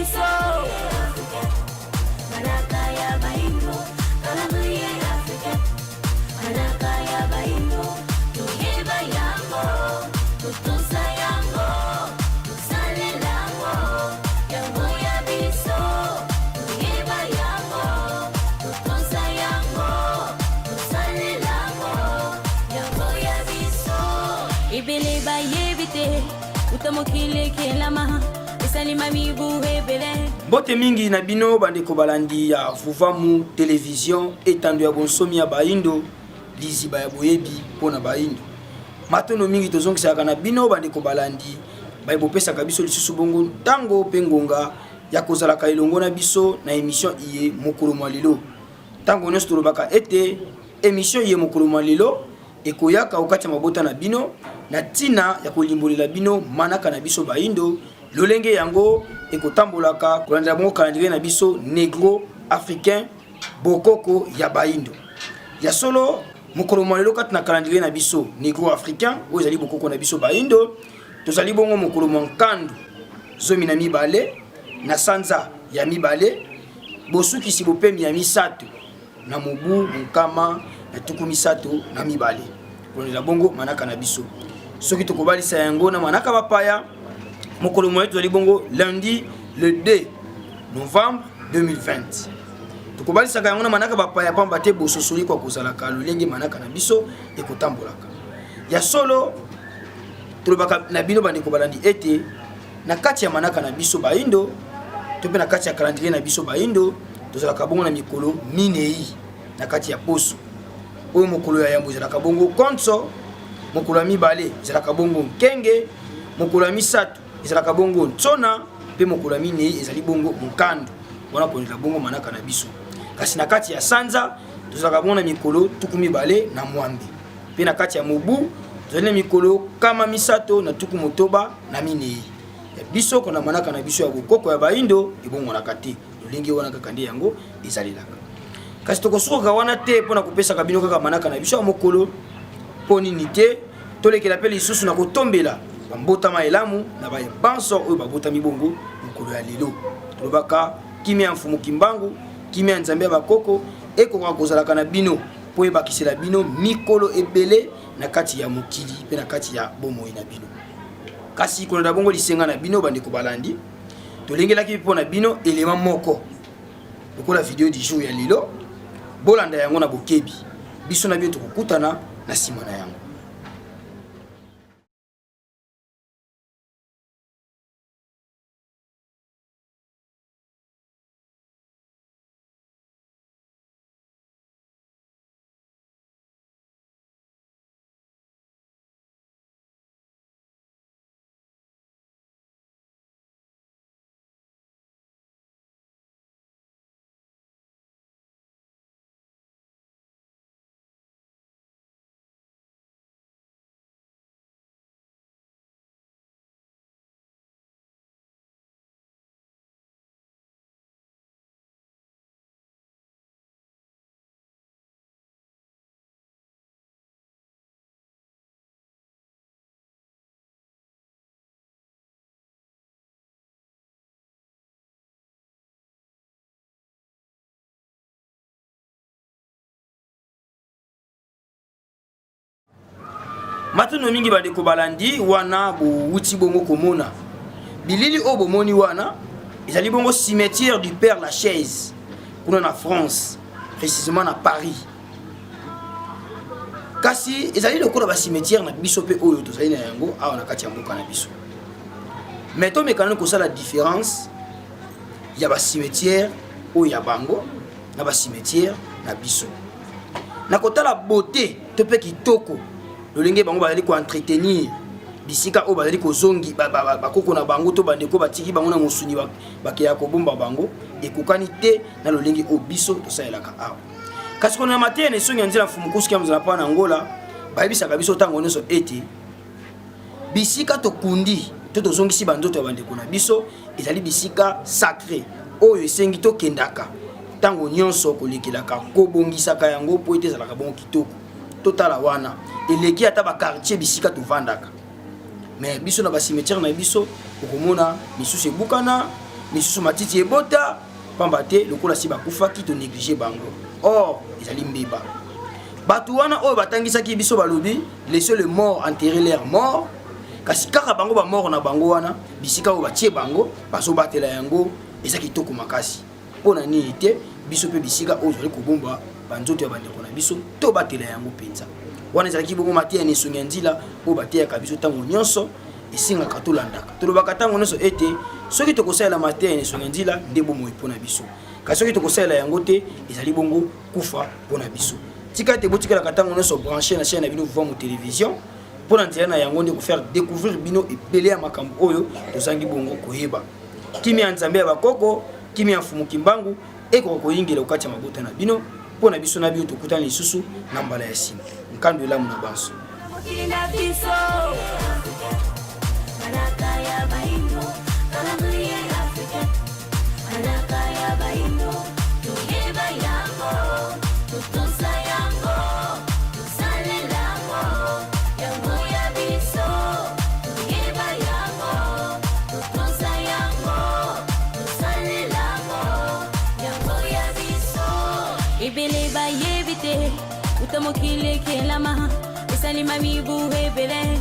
biso. Manaka ya baindo, calendrier africain. Manaka ya baindo, toyeba yango, totosa yango, tosalela yango, yango ya biso. Toyeba yango, totosa yango, tosalela yango, yango ya biso. Ebele bayebi te, uta mokili ekelama, esalema mibu ebele. Mbote mingi na bino bandeko balandi ya Vuvamu Television, etando ya bonsomi ya baindo, liziba ya boyebi mpo na baindo. Matondo mingi tozongisaka na bino bandeko balandi baye bopesaka biso lisusu bongo ntango mpe ngonga ya kozalaka elongo na biso na emission iye mokolo mwa lelo. Ntango nyonso tolobaka ete emission iye mokolo mwa lelo ekoyaka okati ya mabota na bino na ntina ya kolimbolela bino manaka na biso baindo lolenge yango ekotambolaka kolandela bongo calendrier na biso negro africain bokoko ya baindo. Ya solo mokolo mwa lelo kati na calendrier na biso negro africain oyo ezali bokoko na biso baindo, tozali bongo mokolo mwa nkandu 12 na sanza ya mibale bosukisi bopemi ya misato na mobu 132 kolandela bongo manaka na biso. Soki tokobalisa yango na manaka bapaya, mokolo moye tozali bongo lundi le 2 novembre 2020. Tokobalisaka yango na manaka bapaya pamba te bososoli kwa kozalaka lolenge manaka na biso ekotambolaka. Ya solo tolobaka na bino bandeko balandi ete na kati ya manaka na biso baindo to mpe na kati ya calendrier na biso baindo tozalaka bongo na mikolo minei na kati ya poso oyo. Mokolo ya yambo ezalaka bongo konso, mokolo ya mibale ezalaka bongo nkenge, mokolo ya misato ezalaka bongo ntsona, mpe mokolo ya minei ezali bongo monkando. Wana koleka bongo manaka na biso. Kasi na kati ya sanza tozalaka bongo na mikolo 28, mpe na kati ya mobu tozali na mikolo 364. Ya biso kona manaka na biso ya bokoko ya baindo ebongwanaka te, lolenge wana kaka nde yango ezalelaka. Kasi tokosukaka wana te mpo na kopesaka bino kaka manaka na biso ya mokolo. Mpo nini te tolekela mpe lisusu na kotombela bambotama elamu na baye banso oyo babotami bongo mokolo ya lelo. Tolobaka kimia ya Mfumu Kimbangu, kimia ya Nzambe ya bakoko ekokaka kozalaka na bino mpo ebakisela bino mikolo ebele na kati ya mokili mpe na kati ya bomoi na bino. Kasi kolanda bongo lisenga na bino bandeko balandi, tolengelaki mpo na bino elema moko lokola video du jour ya lelo. Bolanda yango na bokebi, biso na bino tokokutana na nsima na yango. Matondo mingi bandeko balandi wana bowuti bongo komona bilili oyo bomoni wana ezali bongo cimetière du Père Lachaise kuna na France, précisément na Paris. Kasi ezali lokola ba cimetière na biso mpe oyo tozali na yango awa na kati ya mboka na biso. Mais tomekana kosala différence ya ba cimetière oyo ya bango na ba cimetière na biso. Na kotala beauté to mpe kitoko lolenge bango bazali koentretenir bisika oyo bazali kozongi bakoko na bango to bandeko batiki bango na mosuni bakeya kobomba bango, ekokani te na lolenge oyo biso tosalelaka awa. Kasi kona mateya na esongi ya nzela Mfumu Kuski ya Mzala na Angola bayebisaka biso ntango nyonso ete bisika tokundi to tozongisi banzoto ya bandeko na biso ezali bisika sacre oyo esengi tokendaka ntango nyonso kolekelaka kobongisaka yango mpo ete ezalaka bongo kitoko. Totala wana eleki ata bakartier bisika tovandaka, me biso na bacimetière na biso okomona misusu ebukana, Misusu matiti ebota pamba te lokola si bakufaki to négliger bango. Or ezali mbeba. Bato wana oyo batangisaki biso balobi laissez le mort enterrer leur mort, kasi kaka bango ba mort na bango wana bisika oyo batie bango bazobatela yango eza kitoko makasi. Mpo na nini te biso mpe bisika oyo tozali kobomba banzoto ya bandeko na biso tobatela yango mpenza? Wana ezalaki bongo mateya na esongi ya nzila oyo bateyaka biso ntango nyonso, esengaka tolandaka. Tolobaka ntango nyonso ete soki tokosalela mateya na esongi ya nzila nde bomoi mpo na biso, kasi soki tokosalela yango te ezali bongo kufa mpo na biso. Tika ete botikalaka ntango nyonso branche na chaîne na bino Vuvamu Television, mpo na nzela na yango nde kofaire découvrir bino ebele ya makambo oyo tozangi bongo koyeba. Kimia ya Nzambe ya bakoko, kimia ya Mfumu Kimbangu ekoka koyingela okati ya mabota na bino. Mpo na biso na bino tokutani lisusu na mbala ya nsima. Nkandu elamu na banso. Mokili na biso manaka ya baindo calendrier africain manaka ya baindo toyeba yango totosa yango tosalela yango yango ya biso toyeba yango totosa yango tosalela yango yango ya biso. Ebele bayebi te uta mokili ekelama esalima mibu ebele.